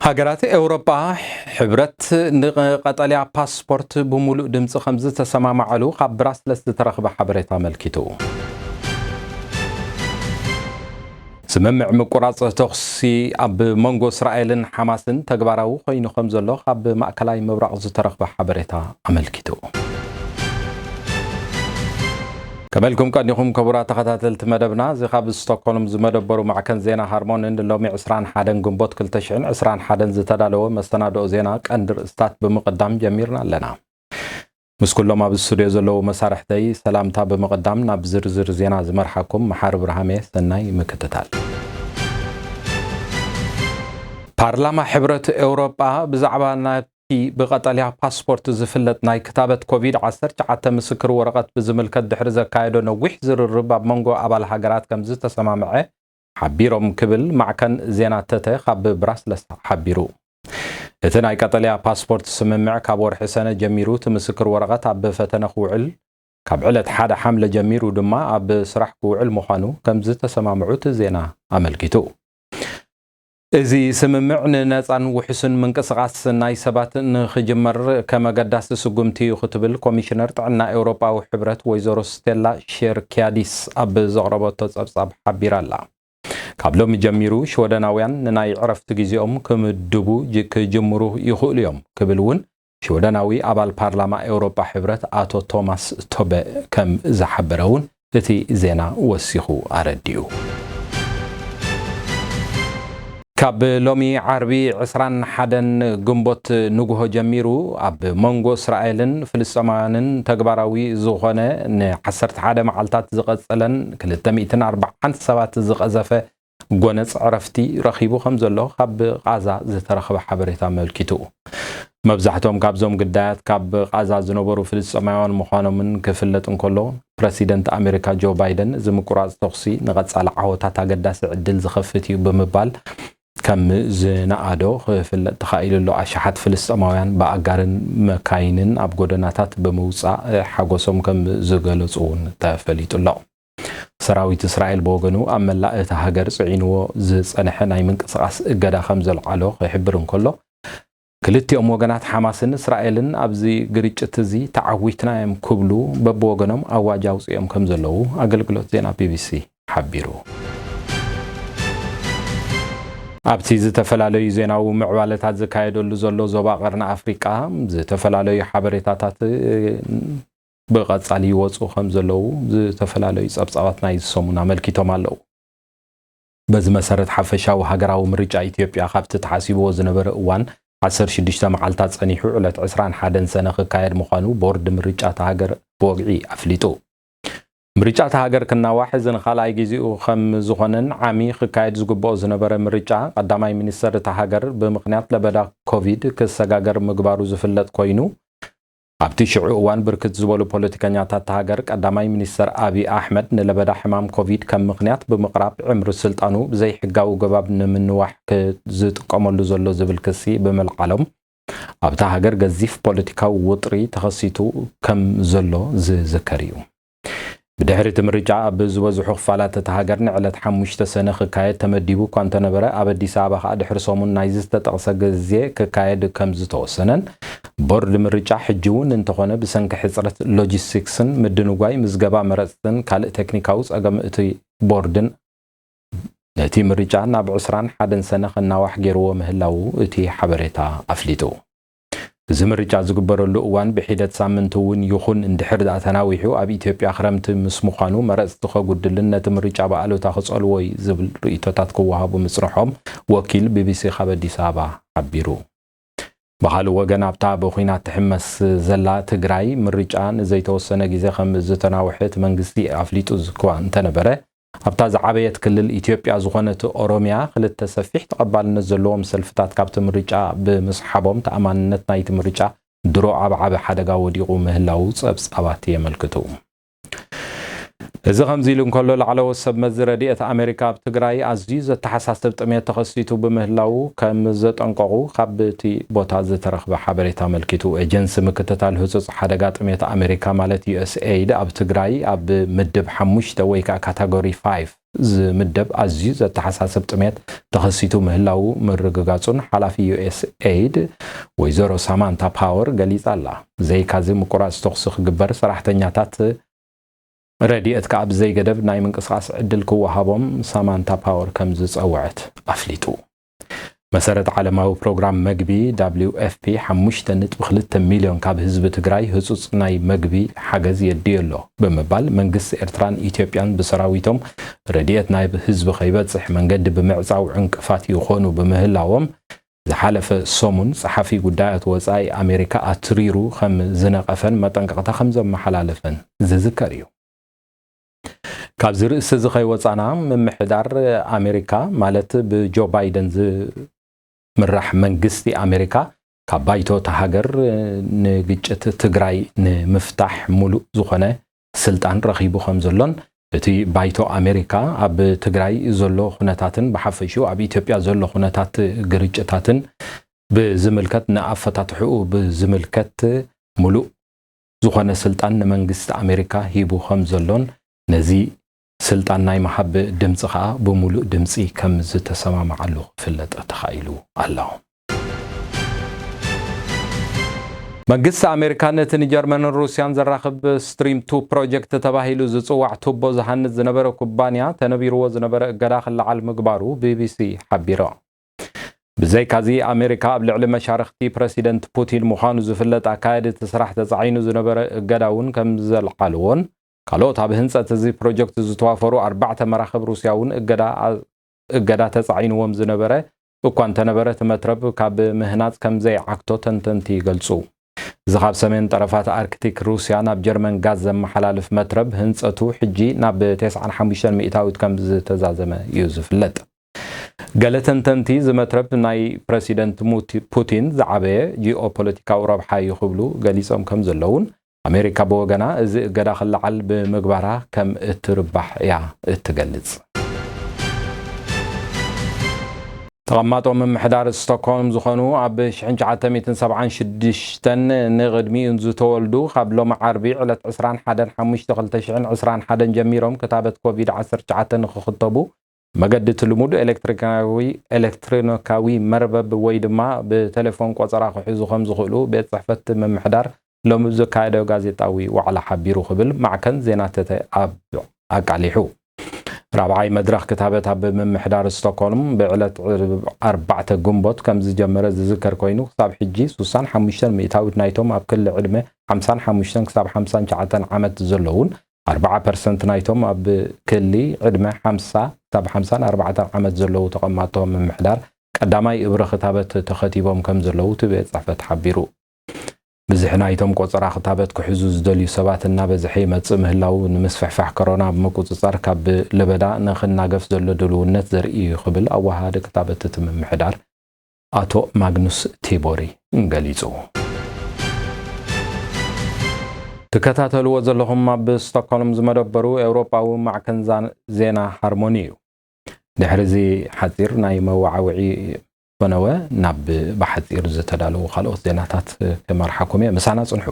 ሃገራት ኤውሮጳ ሕብረት ንቐጠልያ ፓስፖርት ብምሉእ ድምፂ ከም ዝተሰማማዓሉ ካብ ብራስለስ ዝተረኽበ ሓበሬታ ኣመልኪቱ። ስምምዕ ምቁራፅ ተኹሲ ኣብ መንጎ እስራኤልን ሓማስን ተግባራዊ ኮይኑ ከም ዘሎ ካብ ማእከላይ ምብራቕ ዝተረኽበ ሓበሬታ ኣመልኪቱ። ከመልኩም ቀኒኹም ክቡራት ተኸታተልቲ መደብና፣ እዚ ካብ ስቶክሆልም ዝመደበሩ ማዕከን ዜና ሃርሞንን ሎሚ ዕስራን ሓደን ግንቦት ክልተ ሽሕን ዕስራን ሓደን ዝተዳለወ መሰናድኦ ዜና ቀንዲ ርእስታት ብምቕዳም ጀሚርና ኣለና። ምስ ኩሎም ኣብ ስቱድዮ ዘለዉ መሳርሕተይ ሰላምታ ብምቕዳም ናብ ዝርዝር ዜና ዝመርሓኩም መሓሪ ብርሃሜ። ሰናይ ምክትታል። ፓርላማ ሕብረት ኤውሮጳ ብዛዕባ ናብቲ ብቐጠልያ ፓስፖርት ዝፍለጥ ናይ ክታበት ኮቪድ ዓሰርተ ትሽዓተ ምስክር ወረቐት ብዝምልከት ድሕሪ ዘካየዶ ነዊሕ ዝርርብ ኣብ መንጎ ኣባል ሃገራት ከም ዝተሰማምዐ ሓቢሮም ክብል ማዕከን ዜና ተተ ካብ ብራስለስ ሓቢሩ። እቲ ናይ ቀጠልያ ፓስፖርት ስምምዕ ካብ ወርሒ ሰነ ጀሚሩ እቲ ምስክር ወረቐት ኣብ ፈተነ ክውዕል፣ ካብ ዕለት ሓደ ሓምለ ጀሚሩ ድማ ኣብ ስራሕ ክውዕል ምዃኑ ከም ዝተሰማምዑ እቲ ዜና ኣመልኪቱ። እዚ ስምምዕ ንነጻን ውሕስን ምንቅስቓስ ናይ ሰባት ንኽጅመር ከም ኣገዳሲ ስጉምቲ እዩ ክትብል ኮሚሽነር ጥዕና ኤውሮጳዊ ሕብረት ወይዘሮ ስቴላ ሼርኪያዲስ ኣብ ዘቕረበቶ ጸብጻብ ሓቢራ ኣላ። ካብ ሎሚ ጀሚሩ ሽወደናውያን ንናይ ዕረፍቲ ግዜኦም ክምድቡ ጅ-፣ ክጅምሩ ይኽእሉ እዮም ክብል እውን ሽወደናዊ ኣባል ፓርላማ ኤውሮጳ ሕብረት ኣቶ ቶማስ ቶበ ከም ዝሓበረ እውን እቲ ዜና ወሲኹ ኣረዲኡ። ካብ ሎሚ ዓርቢ ዕስራን ሓደን ግንቦት ንግሆ ጀሚሩ ኣብ መንጎ እስራኤልን ፍልስጤማውያንን ተግባራዊ ዝኾነ ንዓሰርተ ሓደ መዓልታት ዝቐጸለን ክልተ ሚእትን ኣርባዓን ሰባት ዝቐዘፈ ጎነጽ ዕረፍቲ ረኺቡ ከም ዘሎ ካብ ቓዛ ዝተረኽበ ሓበሬታ ኣመልኪቱ። መብዛሕትኦም ካብዞም ግዳያት ካብ ቓዛ ዝነበሩ ፍልስጤማውያን ምዃኖምን ክፍለጥ እንከሎ፣ ፕረሲደንት ኣሜሪካ ጆ ባይደን እዚ ምቁራጽ ተኹሲ ንቐጻሊ ዓወታት ኣገዳሲ ዕድል ዝኸፍት እዩ ብምባል ከም ዝነኣዶ ክፍለጥ ተኻኢሉ ኣሎ። ኣሽሓት ፍልስጤማውያን ብኣጋርን መካይንን ኣብ ጎደናታት ብምውጻእ ሓጎሶም ከም ዝገለጹ እውን ተፈሊጡ ኣሎ። ሰራዊት እስራኤል ብወገኑ ኣብ መላእ እታ ሃገር ጽዒንዎ ዝጸንሐ ናይ ምንቅስቓስ እገዳ ከም ዘልዓሎ ክሕብር እንከሎ፣ ክልቲኦም ወገናት ሓማስን እስራኤልን ኣብዚ ግርጭት እዚ ተዓዊትና እዮም ክብሉ በብወገኖም ኣዋጅ ኣውጺኦም ከም ዘለዉ ኣገልግሎት ዜና ቢቢሲ ሓቢሩ። ኣብቲ ዝተፈላለዩ ዜናዊ ምዕባለታት ዝካየደሉ ዘሎ ዞባ ቀርኒ ኣፍሪቃ ዝተፈላለዩ ሓበሬታታት ብቐጻሊ ይወጹ ከም ዘለዉ ዝተፈላለዩ ጸብጻባት ናይ ሰሙን ኣመልኪቶም ኣለዉ። በዚ መሰረት ሓፈሻዊ ሃገራዊ ምርጫ ኢትዮጵያ ካብቲ ተሓሲብዎ ዝነበረ እዋን ዓሰርተ ሽዱሽተ መዓልታት ጸኒሑ ዕለት ዕስራን ሓደን ሰነ ክካየድ ምዃኑ ቦርድ ምርጫ እታ ሃገር ብወግዒ ኣፍሊጡ። ምርጫ እታ ሃገር ክናዋሕ እዚ ንኻልኣይ ግዜኡ ከም ዝኾነን ዓሚ ክካየድ ዝግብኦ ዝነበረ ምርጫ ቀዳማይ ሚኒስተር እታ ሃገር ብምኽንያት ለበዳ ኮቪድ ክሰጋገር ምግባሩ ዝፍለጥ ኮይኑ፣ ኣብቲ ሽዑ እዋን ብርክት ዝበሉ ፖለቲከኛታት እታ ሃገር ቀዳማይ ሚኒስተር ኣብይ ኣሕመድ ንለበዳ ሕማም ኮቪድ ከም ምኽንያት ብምቕራብ ዕምሪ ስልጣኑ ብዘይሕጋዊ ኣገባብ ንምንዋሕ ክ-፣ ዝጥቀመሉ ዘሎ ዝብል ክሲ ብምልዓሎም ኣብታ ሃገር ገዚፍ ፖለቲካዊ ውጥሪ ተኸሲቱ ከም ዘሎ ዝዝከር እዩ። ብድሕሪ እቲ ምርጫ ኣብ ዝበዝሑ ክፋላት እታ ሃገር ንዕለት ሓሙሽተ ሰነ ክካየድ ተመዲቡ እኳ እንተነበረ፣ ኣብ ኣዲስ ኣበባ ከኣ ድሕሪ ሰሙን ናይዚ ዝተጠቕሰ ግዜ ክካየድ ከም ዝተወሰነን፣ ቦርድ ምርጫ ሕጂ እውን እንተኾነ ብሰንኪ ሕጽረት ሎጂስቲክስን ምድንጓይ ምዝገባ መረጽትን ካልእ ቴክኒካዊ ጸገም እቲ ቦርድን ነቲ ምርጫ ናብ ዕስራን ሓደን ሰነ ክናዋሕ ገይርዎ ምህላዉ እቲ ሓበሬታ ኣፍሊጡ። እዚ ምርጫ ዝግበረሉ እዋን ብሒደት ሳምንቲ እውን ይኹን እንድሕር ደኣ ተናዊሑ፣ ኣብ ኢትዮጵያ ክረምቲ ምስ ምዃኑ መረጽቲ ከጉድልን ነቲ ምርጫ ብኣሉታ ክጸልዎ እዩ ዝብል ርእይቶታት ክወሃቡ ምጽንሖም ወኪል ቢቢሲ ካብ ኣዲስ ኣበባ ሓቢሩ። ብኻልእ ወገን፣ ኣብታ ብኹናት ትሕመስ ዘላ ትግራይ ምርጫ ንዘይተወሰነ ግዜ ከም ዝተናውሐ እቲ መንግስቲ ኣፍሊጡ እኳ እንተነበረ፣ ኣብታ ዝዓበየት ክልል ኢትዮጵያ ዝኾነት ኦሮሚያ ክልተ ሰፊሕ ተቐባልነት ዘለዎም ሰልፍታት ካብቲ ምርጫ ብምስሓቦም ተኣማንነት ናይቲ ምርጫ ድሮ ኣብ ዓቢ ሓደጋ ወዲቑ ምህላዉ ጸብጻባት የመልክቱ። እዚ ከምዚ ኢሉ እንከሎ፣ ላዕለዎት ሰብ መዚ ረድኤት ኣሜሪካ ኣብ ትግራይ ኣዝዩ ዘተሓሳስብ ጥሜት ተኸሲቱ ብምህላዉ ከም ዘጠንቀቑ ካብ እቲ ቦታ ዝተረኽበ ሓበሬታ ኣመልኪቱ። ኤጀንሲ ምክትታል ህጹጽ ሓደጋ ጥሜት ኣሜሪካ ማለት ዩ ኤስ ኤይድ ኣብ ትግራይ ኣብ ምድብ ሓሙሽተ ወይ ከዓ ካታጎሪ ፋይቭ ዝምደብ ኣዝዩ ዘተሓሳስብ ጥሜት ተኸሲቱ ምህላዉ ምርግጋጹን ሓላፊ ዩ ኤስ ኤይድ ወይዘሮ ሳማንታ ፓወር ገሊጻ ኣላ። ዘይካዚ ምቁራጽ ተኹሲ ክግበር፣ ሰራሕተኛታት ረድኤት ከኣ ብዘይገደብ ናይ ምንቅስቓስ ዕድል ክወሃቦም ሳማንታ ፓወር ከም ዝጸውዐት ኣፍሊጡ። መሰረት ዓለማዊ ፕሮግራም መግቢ ደብሊው ኤፍ ፒ ሓሙሽተ ነጥቢ ክልተ ሚልዮን ካብ ህዝቢ ትግራይ ህጹጽ ናይ መግቢ ሓገዝ የድዮ ኣሎ ብምባል መንግስቲ ኤርትራን ኢትዮጵያን ብሰራዊቶም ረድኤት ናይ ህዝቢ ከይበጽሕ መንገዲ ብምዕጻው ዕንቅፋት ይኾኑ ብምህላዎም ዝሓለፈ ሰሙን ጸሓፊ ጉዳያት ወጻኢ ኣሜሪካ ኣትሪሩ ከም ዝነቐፈን መጠንቀቕታ ከም ዘመሓላለፈን ዝዝከር እዩ። ካብዚ ርእሲ እዚ ከይወጻና ምምሕዳር ኣሜሪካ ማለት ብጆ ባይደን ዝምራሕ መንግስቲ ኣሜሪካ ካብ ባይቶ እታ ሃገር ንግጭት ትግራይ ንምፍታሕ ሙሉእ ዝኾነ ስልጣን ረኺቡ ከም ዘሎን እቲ ባይቶ ኣሜሪካ ኣብ ትግራይ ዘሎ ኩነታትን ብሓፈሽኡ ኣብ ኢትዮጵያ ዘሎ ኩነታት ግርጭታትን ብዝምልከት ንኣፈታትሕኡ ብዝምልከት ሙሉእ ዝኾነ ስልጣን ንመንግስቲ ኣሜሪካ ሂቡ ከም ዘሎን ነዚ ስልጣን ናይ ምሃብ ድምፂ ከዓ ብሙሉእ ድምፂ ከም ዝተሰማማዓሉ ክፍለጥ ተኻኢሉ ኣሎ። መንግስቲ ኣሜሪካ ነቲ ንጀርመንን ሩስያን ዘራኽብ ስትሪም ቱ ፕሮጀክት ተባሂሉ ዝፅዋዕ ቱቦ ዝሃንጽ ዝነበረ ኩባንያ ተነቢርዎ ዝነበረ እገዳ ክለዓል ምግባሩ ቢቢሲ ሓቢሩ። ብዘይካዚ ኣሜሪካ ኣብ ልዕሊ መሻርኽቲ ፕረሲደንት ፑቲን ምዃኑ ዝፍለጥ ኣካየዲ እቲ ስራሕ ተፃዒኑ ዝነበረ እገዳ እውን ከም ዘልዓልዎን ካልኦት ኣብ ህንፀት እዚ ፕሮጀክት ዝተዋፈሩ ኣርባዕተ መራኽብ ሩስያ እውን እገዳ እገዳ ተጻዒንዎም ዝነበረ እኳ እንተነበረ እቲ መትረብ ካብ ምህናጽ ከም ዘይዓግቶ ተንተንቲ ይገልጹ። እዚ ካብ ሰሜን ጠረፋት ኣርክቲክ ሩስያ ናብ ጀርመን ጋዝ ዘመሓላልፍ መትረብ ህንጸቱ ሕጂ ናብ ተስዓን ሓሙሽተን ሚእታዊት ከም ዝተዛዘመ እዩ ዝፍለጥ። ገለ ተንተንቲ እዚ መትረብ ናይ ፕረሲደንት ፑቲን ዝዓበየ ጂኦፖለቲካዊ ረብሓ እዩ ክብሉ ገሊጾም ከም ዘለውን ኣሜሪካ ብወገና እዚ እገዳ ክለዓል ብምግባራ ከም እትርባሕ እያ እትገልጽ። ተቐማጦ ምምሕዳር ስቶክሆልም ዝኾኑ ኣብ ሽሕን ትሽዓተ ሚእትን ሰብዓን ሽዱሽተን ንቕድሚኡ ዝተወልዱ ካብ ሎሚ ዓርቢ ዕለት ዕስራን ሓደን ሓሙሽተ ክልተ ሽሕን ዕስራን ሓደን ጀሚሮም ክታበት ኮቪድ ዓሰርተ ትሽዓተ ንክኽተቡ መገዲ እቲ ልሙድ ኤሌክትሪካዊ ኤሌክትሮኒካዊ መርበብ ወይ ድማ ብቴሌፎን ቆጸራ ክሕዙ ከም ዝኽእሉ ቤት ጽሕፈት ምምሕዳር ሎሚ ዘካየዶ ጋዜጣዊ ዋዕላ ሓቢሩ ክብል ማዕከን ዜና ተተ ኣብ ኣቃሊሑ። ራብዓይ መድረኽ ክታበት ኣብ ምምሕዳር ስቶክሆልም ብዕለት ኣርባዕተ ግንቦት ከም ዝጀመረ ዝዝከር ኮይኑ ክሳብ ሕጂ ሱሳን ሓሙሽተን ሚእታዊት ናይቶም ኣብ ክሊ ዕድመ ሓምሳን ሓሙሽተን ክሳብ ሓምሳን ትሽዓተን ዓመት ዘለውን ኣርባዓ ፐርሰንት ናይቶም ኣብ ክሊ ዕድመ ሓምሳ ክሳብ ሓምሳን ኣርባዕተን ዓመት ዘለዉ ተቐማጦ ምምሕዳር ቀዳማይ እብረ ክታበት ተኸቲቦም ከም ዘለዉ እቲ ቤት ጽሕፈት ሓቢሩ። ብዝሒ ናይቶም ቆጸራ ክታበት ክሕዙ ዝደልዩ ሰባት እናበዝሐ ይመጽእ ምህላዉ ንምስፍሕፋሕ ኮሮና ብምቁጽጻር ካብ ለበዳ ንኽናገፍ ዘሎ ድልውነት ዘርኢ እዩ ክብል ኣወሃሃዲ ክታበት እቲ ምምሕዳር ኣቶ ማግኑስ ቲቦሪ ገሊጹ። ትከታተልዎ ዘለኹም ኣብ ስቶክሆልም ዝመደበሩ ኤውሮጳዊ ማዕከን ዛ-፣ ዜና ሃርሞኒ እዩ። ድሕሪ እዚ ሓጺር ናይ መወዓውዒ ፈነወ ናብ ብሓጺር ዝተዳለዉ ካልኦት ዜናታት ክመርሓኩም እየ። ምሳና ጽንሑ።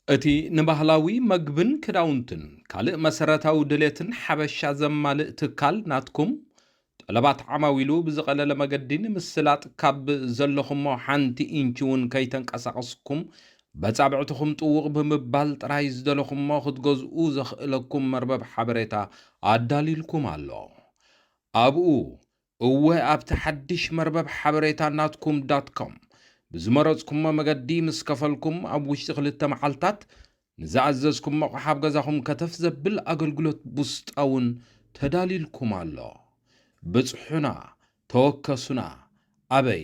እቲ ንባህላዊ መግብን ክዳውንትን ካልእ መሰረታዊ ድሌትን ሓበሻ ዘማልእ ትካል ናትኩም፣ ጠለባት ዓማዊሉ ብዝቐለለ መገዲ ንምስላጥ ካብ ዘለኹሞ ሓንቲ ኢንቺ እውን ከይተንቀሳቐስኩም በጻብዕትኹም ጥውቕ ብምባል ጥራይ ዝደለኹሞ ክትገዝኡ ዘኽእለኩም መርበብ ሓበሬታ ኣዳልዩልኩም ኣሎ። ኣብኡ፣ እወ፣ ኣብቲ ሓድሽ መርበብ ሓበሬታ ናትኩም ዳት ኮም ብዝመረጽኩሞ መገዲ ምስ ከፈልኩም ኣብ ውሽጢ ክልተ መዓልታት ንዝኣዘዝኩም ኣቕሓ ኣብ ገዛኹም ከተፍ ዘብል ኣገልግሎት ቡስጣ እውን ተዳልዩልኩም ኣሎ። ብጽሑና፣ ተወከሱና። ኣበይ?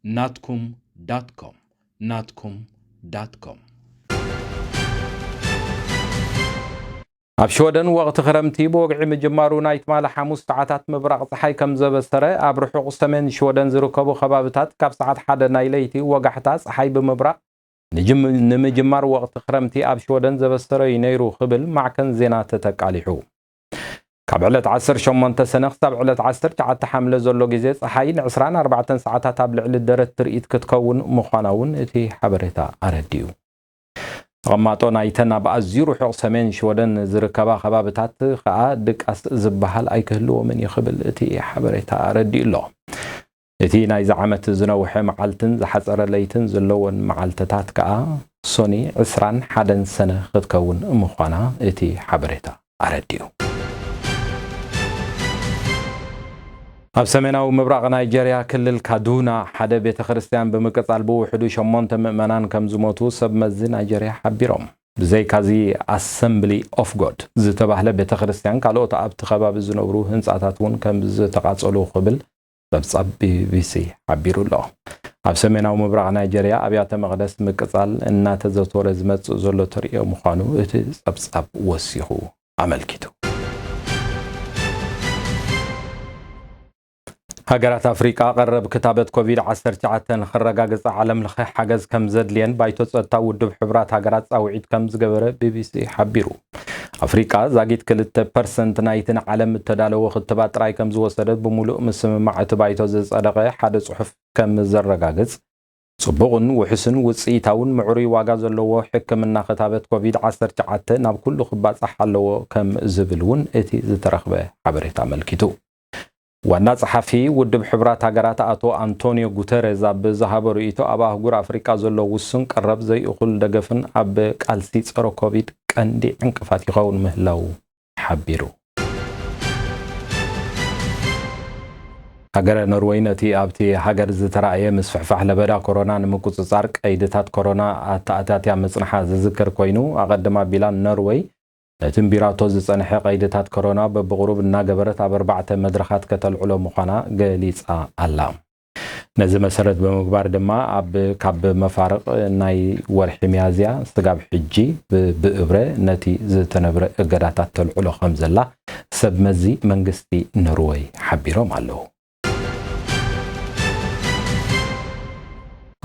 ናትኩም ዳት ኮም፣ ናትኩም ዳት ኮም። ኣብ ሽወደን ወቕቲ ክረምቲ ብወግዒ ምጅማሩ ናይ ትማሊ ሓሙስ ሰዓታት ምብራቕ ጸሓይ ከም ዘበሰረ ኣብ ርሑቕ ሰሜን ሽወደን ዝርከቡ ከባብታት ካብ ሰዓት ሓደ ናይ ለይቲ ወጋሕታ ጸሓይ ብምብራቕ ንጅም-፣ ንምጅማር ወቕቲ ክረምቲ ኣብ ሽወደን ዘበሰረ እዩ ነይሩ ክብል ማዕከን ዜና ተተቃሊሑ። ካብ ዕለት ዓሰርተ ሸሞንተ ሰነ ክሳብ ዕለት ዓሰርተ ትሽዓተ ሓምለ ዘሎ ግዜ ጸሓይ ንዕስራን ኣርባዕተን ሰዓታት ኣብ ልዕሊ ደረት ትርኢት ክትከውን ምዃና እውን እቲ ሓበሬታ ኣረዲኡ። ተቐማጦ ናይተን ኣብ ኣዝዩ ርሑቕ ሰሜን ሽወደን ዝርከባ ከባብታት ከኣ ድቃስ ዝበሃል ኣይክህልዎምን እዩ ክብል እቲ ሓበሬታ ኣረዲኡ ኣሎ። እቲ ናይዚ ዓመት ዝነውሐ መዓልትን ዝሓጸረ ለይትን ዘለወን መዓልትታት ከኣ ሶኒ ዕስራን ሓደን ሰነ ክትከውን ምዃና እቲ ሓበሬታ ኣረዲኡ። ኣብ ሰሜናዊ ምብራቕ ናይጀርያ ክልል ካዱና ሓደ ቤተ ክርስቲያን ብምቅጻል ብውሕዱ ሸሞንተ ምእመናን ከም ዝሞቱ ሰብ መዚ ናይጀርያ ሓቢሮም። ብዘይካዚ ኣሰምብሊ ኦፍ ጎድ ዝተባህለ ቤተ ክርስቲያን ካልኦት ኣብቲ ከባቢ ዝነብሩ ህንጻታት እውን ከም ዝተቓጸሉ ክብል ጸብጻብ ቢቢሲ ሓቢሩ ኣሎ። ኣብ ሰሜናዊ ምብራቕ ናይጀርያ ኣብያተ መቕደስ ምቅጻል እናተዘተወረ ዝመጽእ ዘሎ ተርእዮ ምዃኑ እቲ ጸብጻብ ወሲኹ ኣመልኪቱ። ሃገራት ኣፍሪቃ ቀረብ ክታበት ኮቪድ ዓሰርተ ትሽዓተ ንኽረጋግጻ ዓለም ለኸ ሓገዝ ከም ዘድልየን ባይቶ ጸጥታ ውድብ ሕቡራት ሃገራት ጻውዒት ከም ዝገበረ ቢቢሲ ሓቢሩ። ኣፍሪቃ ዛጊት ክልተ ፐርሰንት ናይቲ ንዓለም እተዳለወ ክትባት ጥራይ ከም ዝወሰደት ብምሉእ ምስምማዕ እቲ ባይቶ ዝጸደቐ ሓደ ጽሑፍ ከም ዘረጋግጽ፣ ጽቡቕን ውሑስን ውጽኢታውን ምዕሩይ ዋጋ ዘለዎ ሕክምና ክታበት ኮቪድ ዓሰርተ ትሽዓተ ናብ ኩሉ ክባጻሕ ኣለዎ ከም ዝብል እውን እቲ ዝተረኽበ ሓበሬታ ኣመልኪቱ። ዋና ጸሓፊ ውድብ ሕቡራት ሃገራት ኣቶ ኣንቶኒዮ ጉተረዝ ኣብ ዝሃቦ ርእይቶ፣ ኣብ ኣህጉር ኣፍሪቃ ዘሎ ውሱን ቀረብ ዘይእኹል ደገፍን ኣብ ቃልሲ ጸረ ኮቪድ ቀንዲ ዕንቅፋት ይኸውን ምህላው ሓቢሩ። ሃገረ ኖርወይ ነቲ ኣብቲ ሃገር ዝተራእየ ምስፍሕፋሕ ለበዳ ኮሮና ንምቁጽጻር ቀይድታት ኮሮና ኣተኣታትያ ምጽንሓ ዝዝከር ኮይኑ፣ ኣቐድም ኣቢላ ኖርወይ ነቲ እምቢራቶ ዝጸንሐ ቀይድታት ኮሮና በብቕሩብ እናገበረት ኣብ ኣርባዕተ መድረኻት ከተልዕሎ ምዃና ገሊጻ ኣላ። ነዚ መሰረት ብምግባር ድማ ኣብ፣ ካብ መፋርቕ ናይ ወርሒ ሚያዝያ ስጋብ ሕጂ ብ-፣ ብእብረ ነቲ ዝተነብረ እገዳታት ተልዕሎ ከም ዘላ ሰብ መዚ መንግስቲ ኖርወይ ሓቢሮም ኣለዉ።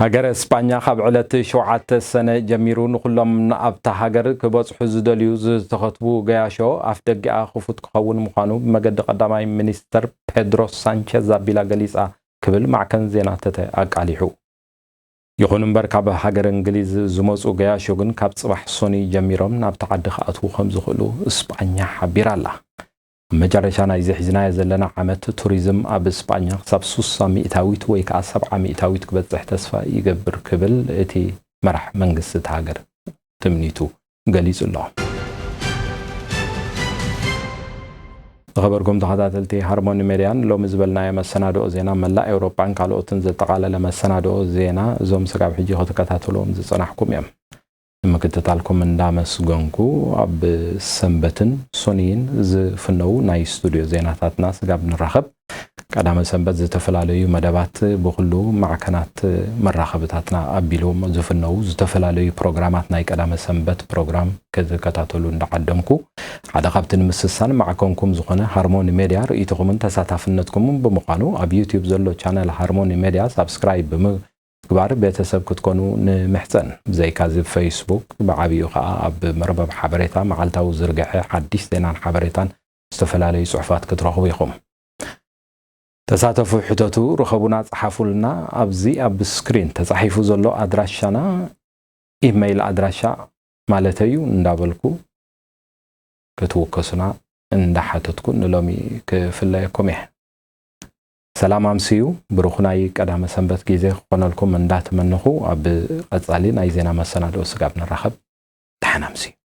ሃገረ እስጳኛ ካብ ዕለት ሸውዓተ ሰነ ጀሚሩ ንኹሎም ኣብታ ሃገር ክበጽሑ ዝደልዩ ዝተኸትቡ ገያሾ ኣፍ ደጊኣ ክፉት ክኸውን ምዃኑ ብመገዲ ቀዳማይ ሚኒስተር ፔድሮ ሳንቸዝ ኣቢላ ገሊጻ ክብል ማዕከን ዜና ተተ ኣቃሊሑ። ይኹን እምበር ካብ ሃገር እንግሊዝ ዝመጹ ገያሾ ግን ካብ ጽባሕ ሶኒ ጀሚሮም ናብቲ ዓዲ ክኣትዉ ከም ዝኽእሉ እስጳኛ ሓቢራ ኣላ። ኣብ መጨረሻ ናይዚ ሒዝናዮ ዘለና ዓመት ቱሪዝም ኣብ እስጳኛ ክሳብ ሱሳ ሚእታዊት ወይ ከኣ ሰብዓ ሚእታዊት ክበጽሕ ተስፋ ይገብር ክብል እቲ መራሕ መንግስቲ እታ ሃገር ትምኒቱ ገሊጹ ኣሎ። ዝኸበርኩም ተኸታተልቲ ሃርሞኒ ሜድያ፣ ንሎሚ ዝበልናዮ መሰናድኦ ዜና መላእ ኤውሮጳን ካልኦትን ዘጠቓለለ መሰናድኦ ዜና፣ እዞም ስጋብ ሕጂ ክትከታተልዎም ዝጸናሕኩም እዮም። ንምክትታልኩም እንዳመስገንኩ፣ ኣብ ሰንበትን ሶኒይን ዝፍነዉ ናይ ስቱድዮ ዜናታትና ስጋብ ንራኸብ፣ ቀዳመ ሰንበት ዝተፈላለዩ መደባት ብኹሉ ማዕከናት መራኸብታትና ኣቢሎም ዝፍነዉ ዝተፈላለዩ ፕሮግራማት ናይ ቀዳመ ሰንበት ፕሮግራም ክትከታተሉ እንዳዓደምኩ፣ ሓደ ካብቲ ንምስሳን ማዕከንኩም ዝኾነ ሃርሞኒ ሜድያ ርእይቶኹምን ተሳታፍነትኩምን ብምዃኑ፣ ኣብ ዩትዩብ ዘሎ ቻነል ሃርሞኒ ሜድያ ሳብስክራይብ ብምግባር ቤተሰብ ክትኮኑ ንምሕጸን። ብዘይካዚ፣ ብ ፌስቡክ ብዓቢኡ ኸኣ ኣብ መርበብ ሓበሬታ መዓልታዊ ዝርግሐ ሓድሽ ዜናን ሓበሬታን ዝተፈላለዩ ጽሑፋት ክትረኽቡ ኢኹም። ተሳተፉ፣ ሕተቱ፣ ርኸቡና፣ ጸሓፉልና። ኣብዚ ኣብ ስክሪን ተጻሒፉ ዘሎ ኣድራሻና፣ ኢመይል ኣድራሻ ማለተዩ እንዳበልኩ ክትውከሱና እንዳሓተትኩ ንሎሚ ክፍለየኩም እየ። ሰላም ኣምስዩ፣ ብሩኽ ናይ ቀዳመ ሰንበት ግዜ ክኾነልኩም እንዳተመነኹ፣ ኣብ ቀጻሊ ናይ ዜና መሰናድኦ ስጋብ ንራኸብ፣ ደሓን ኣምስዩ።